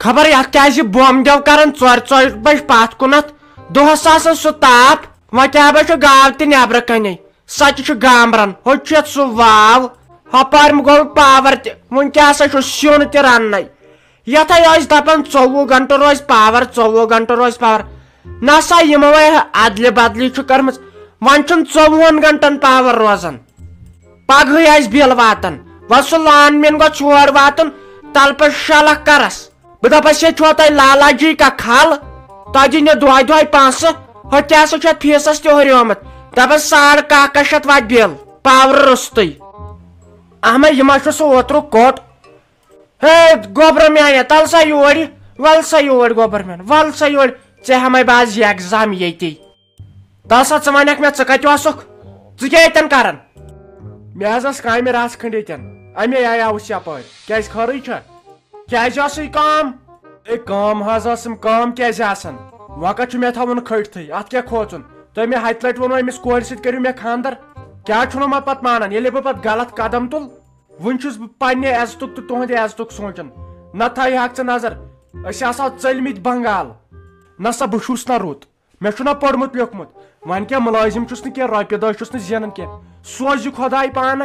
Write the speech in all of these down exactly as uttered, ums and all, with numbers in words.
خبر یتھ کیازِ بۄم دیو کران ژورِ ژورِ بجہِ پتھ کُنتھ۔ دۄہس آسان سُہ تاپھ، وۄنۍ کیٛاہ بہ چھُ گاو تہِ نیبرٕ کنے۔ سۄ تہِ چھُ گامبران، ہُتہِ چھُ یتھ سُہ واو۔ ہۄپٲرۍ گوٚو پاور تہِ، وُنہِ کیٛاہ سا چھُ سیُن تہِ رننے۔ یتھے ٲسۍ دپان ژوٚوُہ گنٹہٕ روزِ پاور، ژوٚوُہ گنٹہٕ روزِ پاور۔ نہ سا یِمو ہے ادلہِ بدلی چھُ کٔرمٕژ، وۄنۍ چھُنہٕ ژوٚوُہن گنٹن پاور روزان۔ پگہٕے آسہِ بِل واتان۔ وۄنۍ سُہ لان مین گوٚژھ یور واتُن، تلہٕ پٮ۪ٹھ شےٚ لچھ کرس۔ بہٕ دپس، ییٚتہِ چھُوا تۄہہِ لالا جی کا کھل؟ تۄہہِ دِنہِ دۄہے دۄہے پونٛسہٕ؟ ہُہ تہِ ہسا چھُ اتھ فیٖسس تہِ ہُریومُت۔ دپس، ساڑ کاہ کشتھ واتہِ بِل پاورٕ روٚستُے۔ احمد، یہِ ما چھُ سُہ اوترُک کوٚٹ؟ ہے، گوٚبرٕ میانہِ، تل سا یور یہِ۔ ول سا یور، گوٚبرٕ میون، ول سا یور۔ ژےٚ ہٮ۪مے بہٕ آز ایگزام ییٚتی۔ تل سا، ژٕ ونکھ مےٚ، ژٕ کتہِ اوسُکھ؟ ژٕ کیٛاہ ییٚتٮ۪ن کران؟ مےٚ حظ ٲس کامہِ رژھ کھنڈ ییٚتٮ۪ن، اَمے آیاوُس یپٲرۍ۔ کیٛازِ، خٲرٕے چھا؟ کیٛازِ ٲسٕے کٲم؟ اے، کٲم حظ ٲسٕم، کٲم کیٛازِ آسن؟ وۄنۍ کتھ چھُ مےٚ تھاوُن کھٔٹتھٕے؟ اتھ کیٛاہ کھوژُن؟ تۄہہِ مےٚ ہتہِ لٹہِ ووٚنوُ أمِس کورِ سۭتۍ کٔرِو مےٚ خانٛدر۔ کیٛاہ چھُنہٕ وۄنۍ پتہٕ مانان؟ ییٚلہِ بہٕ پتہٕ غلط قدم تُل، وُنہِ چھُس بہٕ پننہِ عزتُک تہٕ تُہنٛدِ عزتُک سونٛچان۔ نہ تھاوِ ہاکھ ژٕ نظر، أسۍ آسہو ژٔلمٕتۍ بنگال۔ نہ سا بہٕ چھُس نہ رُت، مےٚ چھُنہ پوٚرمُت لیوٚکھمُت، وۄنۍ کیٛاہ مُلٲزِم چھُس نہٕ کینٛہہ، رۄپیہِ دہ چھُس نہٕ زینان کینٛہہ، سوز یہِ خۄداے پانے۔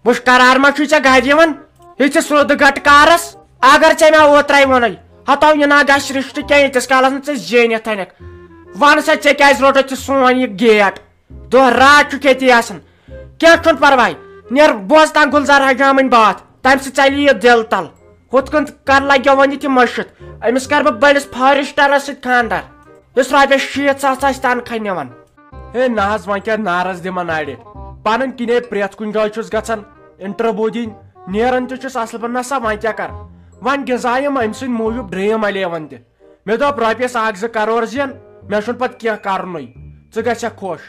وٕچھ، قرار ما چھُے ژےٚ گرِ یِوان؟ یہِ چھِ سرٛوٚدٕ گٹہٕ کارس۔ اگر ژےٚ مےٚ اوترے ووٚنُے، ہتو یہِ نا گژھِ رشتہٕ کینٛہہ، ییٖتِس کالس نہٕ ژٕ زیٖنِتھ انکھ۔ وَن سا، ژےٚ کیٛازِ روٚٹُتھ یہِ سون یہِ گیٹ؟ دۄہ راتھ چھُکھ ییٚتی آسان۔ کینٛہہ چھُنہٕ پرواے، نیر بوز تام گُلزار حجامٕنۍ باتھ، تمہِ سۭتۍ ژلہِ یہِ دِل تل۔ ہُتھ کٔنۍ کر لگیو وۄنۍ یہِ تہِ مٔشِتھ، أمِس کرٕ بہٕ بٔڑِس فارسٹرس سۭتۍ خانٛدر، یُس رۄپیس شیٖتھ ساس آسہِ تنخواہ نِوان۔ ہے نہ حظ، وۄنۍ کیٛاہ نارس دِمن اڑِ؟ پنٕنۍ کِنے پرٛٮ۪تھ کُنہِ جایہِ چھُس گژھان انٹرویو دِنۍ، نیران تہِ چھُس اصل پٲٹھۍ۔ نہ سا، وۄنۍ کیٛاہ کرٕ؟ وۄنۍ غذا یِم أمۍ سٕنٛدۍ موٗجوٗب ڈرٛیٖم الیون تہِ۔ مےٚ دوٚپ، رۄپیس اکھ زٕ کرور زین، مےٚ چھُنہٕ پتہٕ کینٛہہ کرنُے۔ ژٕ گژھکھ خۄش۔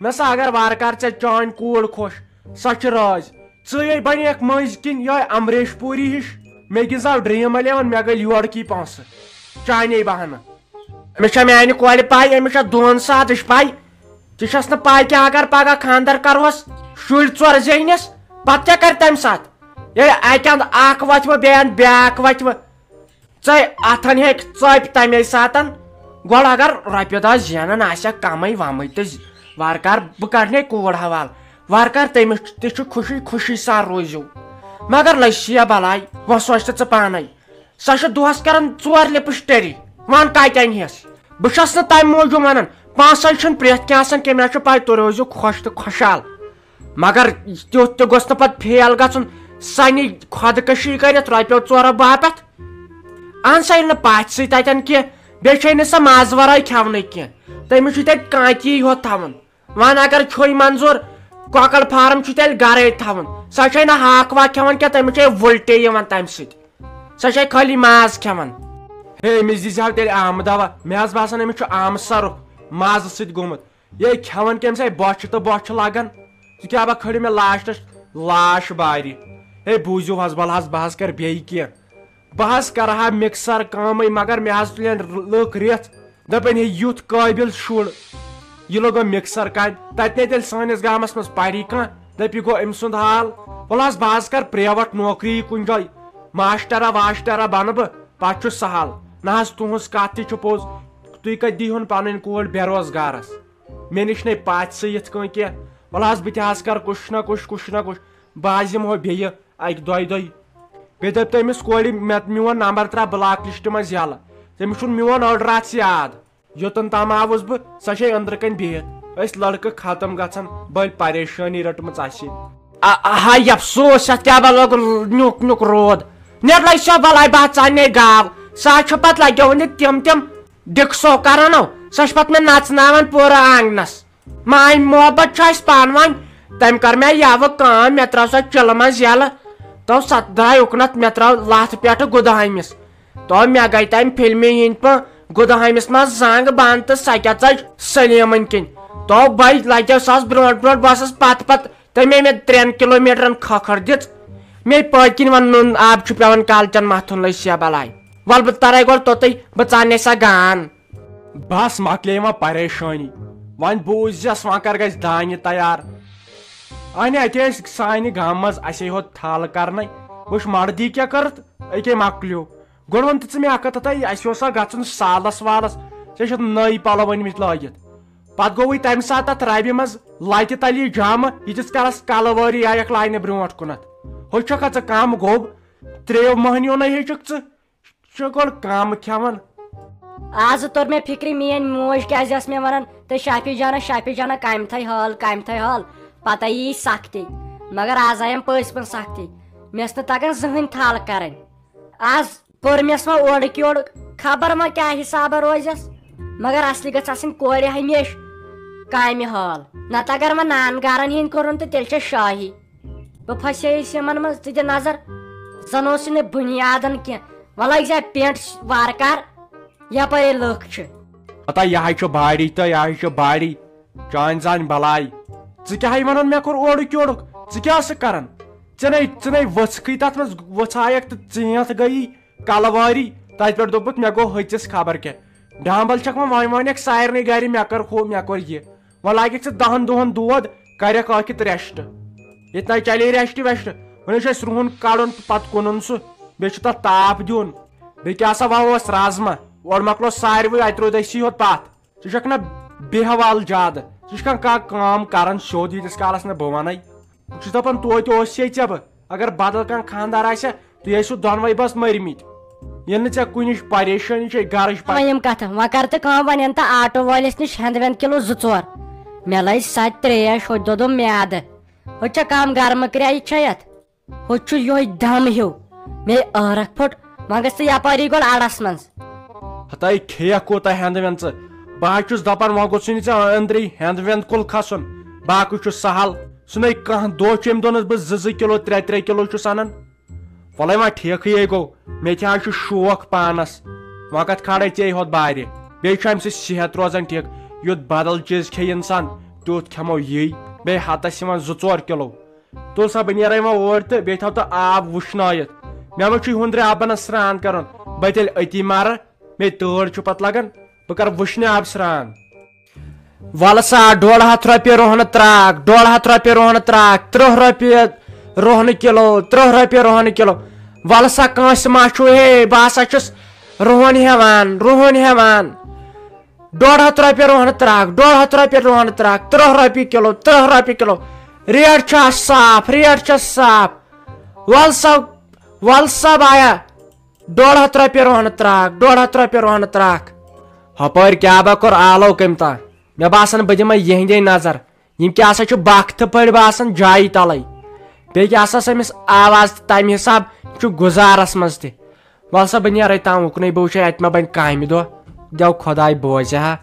نہ سا، اگر وارٕ کارٕ ژےٚ چٲنۍ کوٗر خۄش، سۄ چھِ رٲضۍ۔ ژٕے بنیکھ مٔنٛزۍ کِنۍ یِہوٚے امریش پوٗری ہِش۔ مےٚ گِنٛزاو ڈرٛیٖم الیون، مےٚ گٔے یورٕکی پونٛسہٕ چانے بہانہٕ۔ أمِس چھا میانہِ کورِ پاے؟ أمِس چھا دۄن سادٕچ پاے؟ ژےٚ چھس نہٕ پاے کینٛہہ، اگر پگاہ خانٛدر کرہوس، شُرۍ ژور زیہنس، پتہٕ کیٛاہ کرِ تمہِ ساتہٕ؟ ییٚلہِ اکہِ اندٕ اکھ وتھِ وۄنۍ، بیٚیہِ اندٕ بیٛاکھ وتھِ وۄنۍ۔ ژے اتھن ہیٚکہِ ژۄپہِ تمے ساتن۔ گۄڈٕ اگر رۄپیہِ دہ زینان آسہِ ہا کمٕے ومٕے تہٕ ز-، وارٕ کار بہٕ کرنے کوٗر حوالہٕ، وارٕ کار تٔمِس تہِ چھُ خوشی خوشی سان روٗزِو۔ مگر لٔج سیا بلاے، وۄنۍ سونٛچ تہٕ ژٕ پانے۔ سۄ چھِ دۄہس کران ژور لپسٹری، وۄنۍ کتہِ انہِ ہس؟ بہٕ چھس نہٕ تمہِ موٗجوٗب ونان، پونٛسے چھُنہٕ پرٛٮ۪تھ کینٛہہ آسان کینٛہہ، مےٚ چھُ پاے تُہۍ روٗزِو خۄش تہٕ خۄشحال۔ مگر تیُتھ تہِ گوٚژھ نہٕ پتہٕ فیل گژھُن، سنہِ خۄدکشی کٔرِتھ رۄپیو ژورو باپتھ۔ اہن سا، ییٚلہِ نہٕ پژھِ سۭتۍ تتٮ۪ن کینٛہہ، بیٚیہِ چھے نہٕ سۄ ماز ورٲے کھٮ۪ونٕے کینٛہہ، تٔمِس چھُ تتہِ کانتی یوت تھاوُن۔ وۄنۍ اگر چھُے منظور، کۄکر فارم چھُ تیٚلہِ گرے تھاوُن، سۄ چھے نہٕ ہاکھ واکھ کھٮ۪وان کینٛہہ، تٔمِس چھے وُلٹے یِوان تمہِ سۭتۍ، سۄ چھے خٲلی ماز کھٮ۪وان۔ ہے، أمِس دیٖزِ ہاو تیٚلہِ آمہٕ دوا، مےٚ حظ باسان أمِس چھُ آمہٕ سرُپھ مازٕ سۭتۍ گوٚمُت۔ یے کھٮ۪وان کٔمۍ سٕے بۄچھِ تہٕ بۄچھِ لگان۔ ژٕ کیٛاہ با کھٲلِو مےٚ لاسٹس لاش بارِ؟ ہے بوٗزِو حظ، وَلہٕ حظ بہٕ حظ کرٕ بیٚیہِ کینٛہہ۔ بہٕ حظ کرٕ ہا مِکسر کٲمٕے، مگر مےٚ حظ تُلن لُکھ رِتھ، دپن ہے یُتھ قٲبِل شُر، یہِ لوٚگا مِکسر کامہِ۔ تتہِ نے تیٚلہِ سٲنِس گامس منٛز پری کانٛہہ، دپہِ یہِ گوٚو أمۍ سُنٛد حال۔ وَلہٕ حظ بہٕ حظ کرٕ پریوٹ نوکری کُنہِ جایہِ، ماسٹرا واسٹرا بنہٕ بہٕ، پتہٕ چھُ سہل۔ نہ حظ تُہنٛز کتھ تہِ چھِ پوٚز، تُہۍ کتہِ دیٖہُن پنٕنۍ کوٗر بے روزگارس؟ مےٚ نِش نے پاتہِ سُہ یِتھ کٔنۍ کینٛہہ۔ وَلہٕ حظ، بہٕ تہِ حظ کَرٕ کُچھ نہ کُچھ، کُچھ نہ کُچھ۔ بہٕ حظ یِمہٕ ہو بیٚیہِ اَکہِ دۄیہِ دۄہہِ۔ بیٚیہِ دٔپۍ تٔمِس کورِ، مےٚ میون نمبر ترٛاو بلاک لسٹ منٛز یَلہٕ۔ تٔمِس چھُنہٕ میون ایڈرس یاد۔ یوٚتَن تام آوُس بہٕ، سۄ چھے أنٛدرٕ کَنۍ بِہِتھ۔ أسۍ لڑکہٕ ختم گژھان، بٔلۍ پریشٲنی رٔٹمٕژ اَسہِ۔ آ، آ، ہاے افسوس، یَتھ کیٛاہ بَلوگُن نیُک نیُک روٗد۔ نیٹ لَگہِ سۄ بَلاے بہٕ ہا ژَننے گاو۔ سۄ ہا چھِ پَتہٕ لَگیو وٕنہِ تِم تِم ڈِکسو کران ہو، سۄ چھِ پتہٕ مےٚ نژناوان پوٗرٕ آنگنس۔ ماے محبت چھُ اَسہِ پانہٕ ؤنۍ۔ تٔمۍ کٔر مےٚ یَوٕ کٲم، مےٚ ترٲو سۄ چِلہٕ منٛز یَلہٕ۔ تو سۄ درٛاے اُکنتھ، مےٚ ترٲو لَتھ پٮ۪ٹھٕ گُدہٲمِس۔ تو مےٚ گٔے تَمہِ فِلمہِ ہِنٛدۍ پٲٹھۍ گُدہٲمِس منٛز زنٛگ بنٛد تہٕ سۄ کیٛاہ ژٔج سلیٖمٕنۍ کِنۍ۔ تو بٔے لگیو سۄ ٲس برونٛٹھ برونٛٹھ، بہٕ ٲسٕس پتہٕ پتہٕ تٔمۍ مےٚ ترٛٮ۪ن کِلوٗمیٖٹرن کھکھٕر دِژ۔ مےٚ پٔتۍ کِنۍ وۄنۍ نُن آب چھُ پٮ۪وان کالچن مَتھُن، لٔج سیا بلاے۔ وَلہٕ بہٕ ترے گۄڈٕ توٚتُے، بہٕ ژاننے سۄ گان۔ بس مۄکلے وۄنۍ پریشٲنی، وۄنۍ بوٗززٮ۪س وۄنۍ کر گژھِ دانہِ تیار۔ اَنہِ اَتے ٲسۍ سانہِ گامہٕ منٛز اَسے ہوت تھل کرنے، وٕچھ مردی کیٛاہ کٔرٕتھ، أکے مۄکلیو۔ گۄڈٕ وَن تہٕ ژٕ مےٚ اَکھ کَتھ، تَے اَسہِ اوسا گژھُن سالَس والَس؟ ژےٚ چھَتھ نٔے پَلو أنۍمٕتۍ لٲگِتھ۔ پَتہٕ گوٚوُے تَمہِ ساتہٕ تَتھ رَبہِ منٛز لَتہِ تَلہِ جامہٕ، ییٖتِس کالَس کَلہٕ وٲری آیَکھ لاینہٕ برٛونٛٹھ کُنَتھ۔ ہُہ چھَکھا ژٕ کَم گوٚب؟ ترٛیٚیو مٔہنِیو نَے ہیٚچھُکھ ژٕ۔ ژٕ چھَکھ گۄڈٕ کَم کھٮ۪وان۔ آز توٚر مےٚ فِکرِ، میٛٲنۍ موج کیٛازِ ٲس مےٚ وَنان، "تہٕ شافی جانہ، شافی جانہ، کامہِ تھَے حال، کامہِ تھَے حال۔" پَتہٕ یی سَختی۔ مگر آز آیم پٔزۍ پٲٹھۍ سَختی۔ مےٚ ٲس نہٕ تَگان زٕہٕنۍ تھل کَرٕنۍ۔ آز پٔرمِس وۄنۍ اورٕکۍ یورٕ، خبر وۄنۍ کیٛاہ حسابہ روزٮ۪س، مگر اصلی گٔژھ آسٕنۍ کورِ ہمیشہِ کامہِ حال، نتہٕ اگر وۄنۍ نان گارن ہِنٛدۍ کوٚرُن تہٕ تیٚلہِ چھےٚ شٲہی۔ بہٕ پھسییس یِمن منٛز، ژٕ دِ نظر، زن اوسُے نہٕ بُنیادن کینٛہہ۔ وۄنۍ لٲگۍ زِ پینٹ وارٕ کار، یپٲرۍ لُکھ چھِ۔ ہتا یہِ ہاے چھُ باڈی تہٕ یہِ ہاے چھُ باڈی۔ چانۍ زانۍ بلاے۔ ژٕ کیٛاہ ہاے ونان مےٚ کوٚر اورُک یورُک؟ ژٕ کیٛاہ ٲسٕکھ کران؟ ژےٚ نے، ژٕ نے ؤژھکھٕے تتھ منٛز، ؤژھایکھ تہٕ ژینٛتھ گٔیی۔ کلہٕ وٲری۔ تتہِ پٮ۪ٹھ دوٚپُکھ، مےٚ گوٚو ۂژِس خبر کیٛاہ۔ ڈامبل چھکھ وۄنۍ، وۄنۍ وۄنیکھ سارنٕے گرِ، مےٚ کٔر ہُہ، مےٚ کوٚر یہِ۔ وۄنۍ لاگکھ ژٕ دہن دۄہن دود، کرکھ ٲکھِتھ ریسٹ۔ ییٚتہِ نَے چلے ریسٹ ویسٹ۔ وۄنۍ چھُ اَسہِ رُہُن کڑُن تہٕ پتہٕ کٕنُن سُہ۔ بیٚیہِ چھُ تتھ تاپھ دیُن۔ بیٚیہِ کیٛاہ سا وَووس رازما؟ اورٕ مۄکلو ساروٕے، اَتہِ روٗد أسی یوت پتھ۔ ژٕ چھکھ نہ بیہوال زیادٕ۔ ژٕ چھکھ نہٕ کانٛہہ کٲم کران سیوٚد، ییٖتِس کالس نہٕ بہٕ وَنَے۔ بہٕ چھُس دَپان، توتہِ اوس ہے ژےٚ بہٕ۔ اگر بدل کانٛہہ خانٛدار آسہِ ہا، تُہۍ ٲسِو دۄنوَے بس مٔرمٕتۍ۔ ییٚلہِ نہٕ ژےٚ کُنِچ پریشٲنی چھے، گرٕچ پہ-، وۄنۍ یِم کتھٕ، وۄنۍ کر تہٕ کٲم، وۄنۍ اَن تہٕ آٹو وٲلِس نِش ہٮ۪نٛد وٮ۪نٛد کِلوٗ زٕ ژور۔ مےٚ لٔج سۄ تہِ ترٛیش، ہوٚتہِ دۄدُم میادٕ۔ ہوٚتہِ چھےٚ کم گرمہٕ کرٛایہِ چھےٚ یتھ۔ ہوٚتہِ چھُ یِہوٚے دم ہیوٗ۔ مے عٲرق پھوٚٹ، وۄنۍ گژھ ژٕ یپٲری گۄڈٕ اڑس منٛز۔ ہتاے کھیٚیکھ کوٗتاہ ہٮ۪نٛد وٮ۪نٛد ژٕ؟ بہٕ حظ چھُس دپان وۄنۍ گوٚژھُے نہٕ ژےٚ أنٛدرٕے ہٮ۪نٛد وٮ۪نٛد کُل کھسُن۔ باقٕے چھُ سہل۔ سُہ نے کانٛہہ دۄہ چھُ أمۍ دۄہنس بہٕ زٕ زٕ کِلوٗ، ترٛےٚ ترٛےٚ کِلوٗ چھُس انان۔ وۄلے وۄنۍ ٹھیکھٕے ہے گوٚو۔ مےٚ تہِ حظ چھُ شوق پانس۔ وۄنۍ کتھ کھالے ژے ہوت بارِ؟ بیٚیہِ چھُ امہِ سۭتۍ صحت روزان ٹھیک۔ یُتھ بدل چیٖز کھیٚیہِ انسان، تیُتھ کھٮ۪مو یی۔ بیٚیہِ ہتس یِوان زٕ ژور کِلوٗ۔ تُل سا، بہٕ نیرے وۄنۍ اوٗرۍ تہٕ بیٚیہِ تھاو تہٕ آب وُشنٲیِتھ۔ مےٚ ما چھُے ہُنٛدرِ آبہٕ بنس سرٛان کرُن؟ بہٕ تیٚلہِ أتی مرٕ، مےٚ تۭر چھُ پتہٕ لگان، بہٕ کرٕ وُشنہِ آبہٕ سرٛان۔ وَلہٕ سا، ڈۄڈ ہَتھ رۄپیہِ رۄہنہٕ ترٛاکھ، ڈۄڈ ہَتھ رۄپیہِ رۄہنہٕ ترٛاکھ، تٕرٛہ رۄپیہِ رۄہنہٕ کِلوٗ، تٕرٛہ رۄپیہِ رۄہنہٕ کِلوٗ۔ وَلہٕ سا، کٲنٛسہِ ما چھُو، ہے، بہٕ ہسا چھُس رۄہن ہٮ۪وان، رۄہن ہٮ۪وان۔ ڈۄڈ ہَتھ رۄپیہِ رۄہنہٕ ترٛاکھ، ڈۄڈ ہَتھ رۄپیہِ رۄہنہٕ ترٛاکھ، تٕرٛہ رۄپیہِ کِلوٗ، تٕرٛہ رۄپیہِ کِلوٗ۔ ریٹ چھا صاف، ریٹ چھا صاف۔ وَل سا، وَل سا بایا، ڈۄڈ ہَتھ رۄپیہِ رۄہنہٕ ترٛاکھ، ڈۄڈ ہَتھ رۄپیہِ رۄہنہٕ ترٛاکھ۔ ہۄپٲرۍ کیٛاہ با کوٚر آلو کٔمۍ تام۔ مےٚ باسان، بہٕ دِمے یِہنٛدے نظر۔ یِم کیٛاہ سا چھِ بختہٕ پٲٹھۍ باسان جایہِ تَلَے۔ بیٚیہِ کیٛاہ سا چھِ أمِس آواز تہِ تَمہِ حساب، یِم چھِ گُزارَس منٛز تہِ۔ وَل سا، بہٕ نیرَے تام اُکنُے، بہٕ وٕچھے اَتہِ ما بَنہِ کامہِ دۄہ۔ دٮ۪و خۄداے بوزِ ہا۔